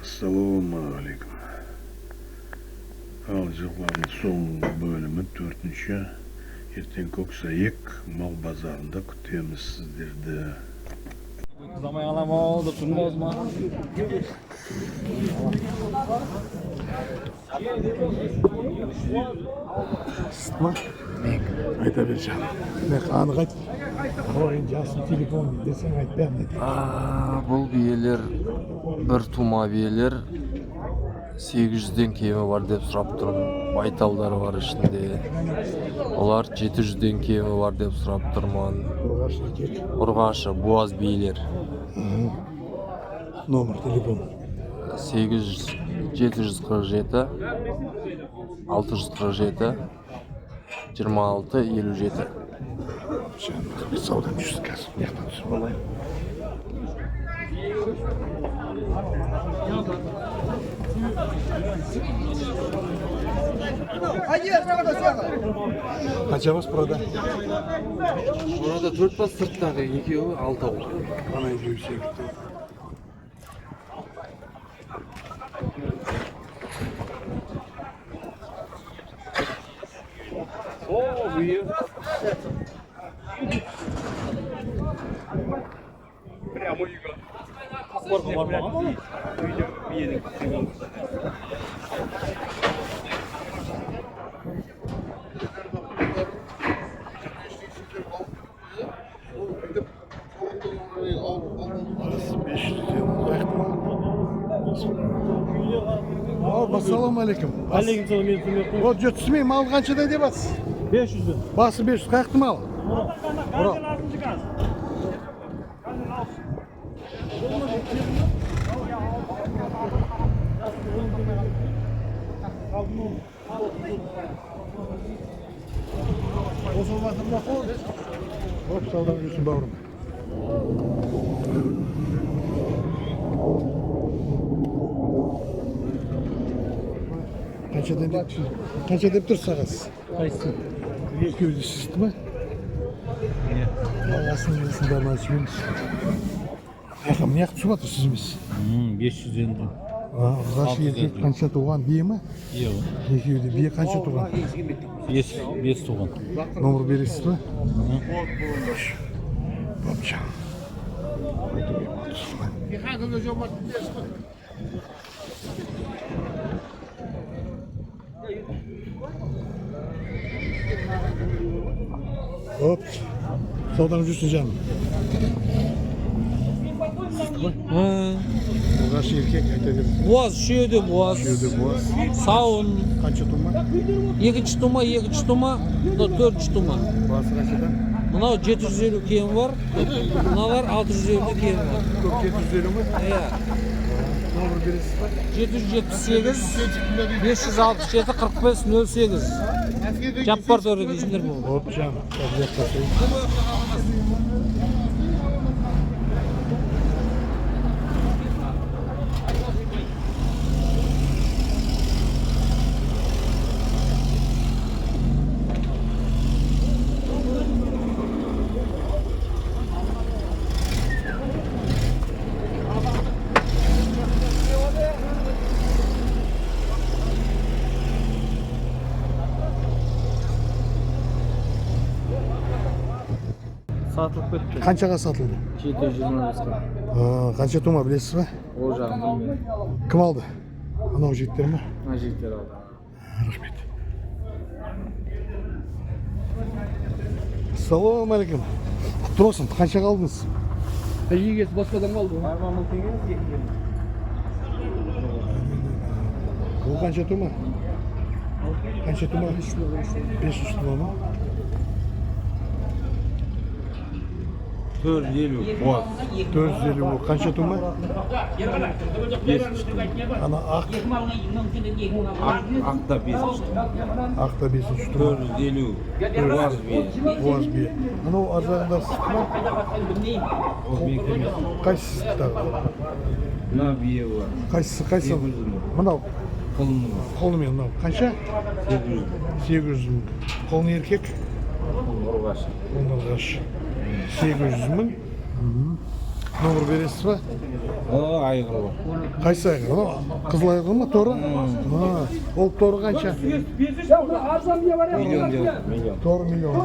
Ассалаумағалейкум. Ал жылқылардың соңғы бөлімі төртінші. Ертең Көксайек мал базарында күтеміз сіздерді. Ұзамай қалам ау деп тұрмын ғой өзім. Ма? Айта бер жаным. Міне анық айт. Ой, жасын телефон десең айт, бәрін айт. Бұл биелер бір тума биелер, 800-ден кемі бар деп сұрап тұрмын. Байталдар бар ішінде, олар 700-ден кемі бар деп сұрап тұрмын. Ұрғашы еркек. Ұрғашы буаз биелер. Номер телефон. 800 747 647 26 57. Жаным, рахмет, саудан жүрсін қазір. Мына жақтан түсіп алайын. Қанша бас burada? Burada төрт бас, сырттағы екеуі алтау. Ана екеуі сегіз. Арасы 500-ден қаяқты ма? Ал, ассалаумағалейкум. Алейкум салам. Вот жо түсінбеймін, мал қаншадан деп жатсыз? 500-ден. Басы 500, қаяқты мал? Орал. Хоп, саудан жүрсін бауырым. Қаншадан деп, қанша деп тұрсыз ағасы? Қайсысы? Екеуі де сізді ма? Ағасының несін бәрін айтып жіберіңіз. Мына мына түсіп жатыр, сіз емес. 500-ден. Ұрғашы еркек қанша туған, бие ма? Иә. Екеуі де бие қанша туған? 5 туған. Номер бересіз ба? Бабжан. Hop. Саудан жүрсін жаным. Ұрғашы еркек айта бер. Буаз, үшеуі де буаз. Үшеуі де буаз. Сауын. Қанша тума? Екінші тума, екінші тума, мынау төртінші тума. Басы қаншадан? Мынау 750 кемі бар, мыналар 650 кемі бар. Көп 750 ме? Иә. Номер бересіз ба? 778 567 45 08. Жаппар төре дейсіңдер бұл. Hop canım. Hadi yaklaşayım. Сатылып кетті. Қаншаға сатылды? 725-ке. Қанша тума білесіз ба? Ол жағын білмеймін. Кім алды? Анау жігіттер ме? Мына жігіттер алды. Рахмет. Ассалаумағалейкум. Құтты болсын. Қаншаға алдыңыз? Егесі басқадан қалды. Бұл қанша тума? Қанша тума? 500 тума ма? 450 буаз. 450 бұл қанша тума? Бесінші тума. Ана ақ, Ақ та бесінші тума. Ақ та бесінші тума. 450 буаз бие. Буаз бие. Анау ар жағында сүт ма? Ол менікі емес. Қайсысы сүт тағы? Мына бие бар. Қайсысы қайсысы? 800 мың. Мынау Құлыны бар. қолымен мынау қанша? 800 мың. 800 мың. Қолын еркек? Ұрғашы. Қолын ұрғашы. 800 мың. Номер бересіз ба? Айғыр бар. Қайсы айғыр? Анау қызыл айғыр ма, торы? А, ол торы қанша? Миллион деп. Миллион. Торы миллион, да?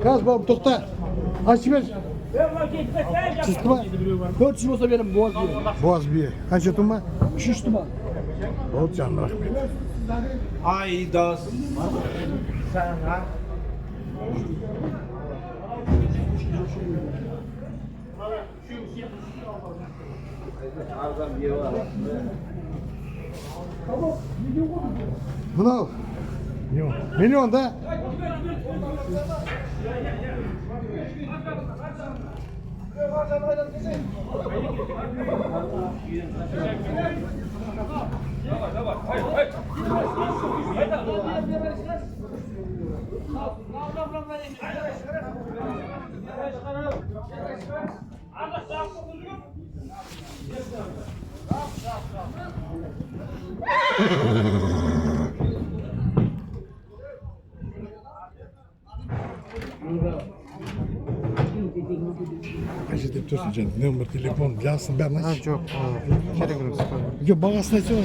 Қазір, бауырым, тоқта. Айтып бер. Сіздікі ма? 400 болса беремін, буаз бие. Буаз бие. Қанша тума? Үшінші тума. Болды, жаным, рахмет. Айдос. Мынау миллион. Миллион, да? Қанша деп тұрсың, жаным? Номер, телефон, жасын, бәрін айтшы. Жоқ, керек емес. Жоқ, бағасын айтсаң.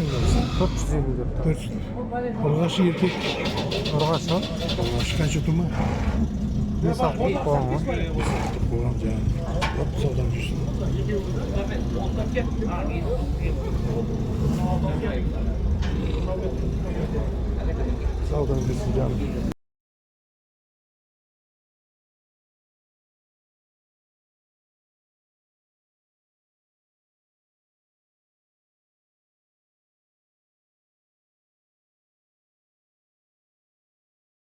450 деп. 400. Ұрғашы еркек. Ұрғашы. Ұрғашы қанша тума? 5-6 қойған ғой. Қойған, жаным. Оп, саудан жүрсін. Саудан жүрсін, жаным.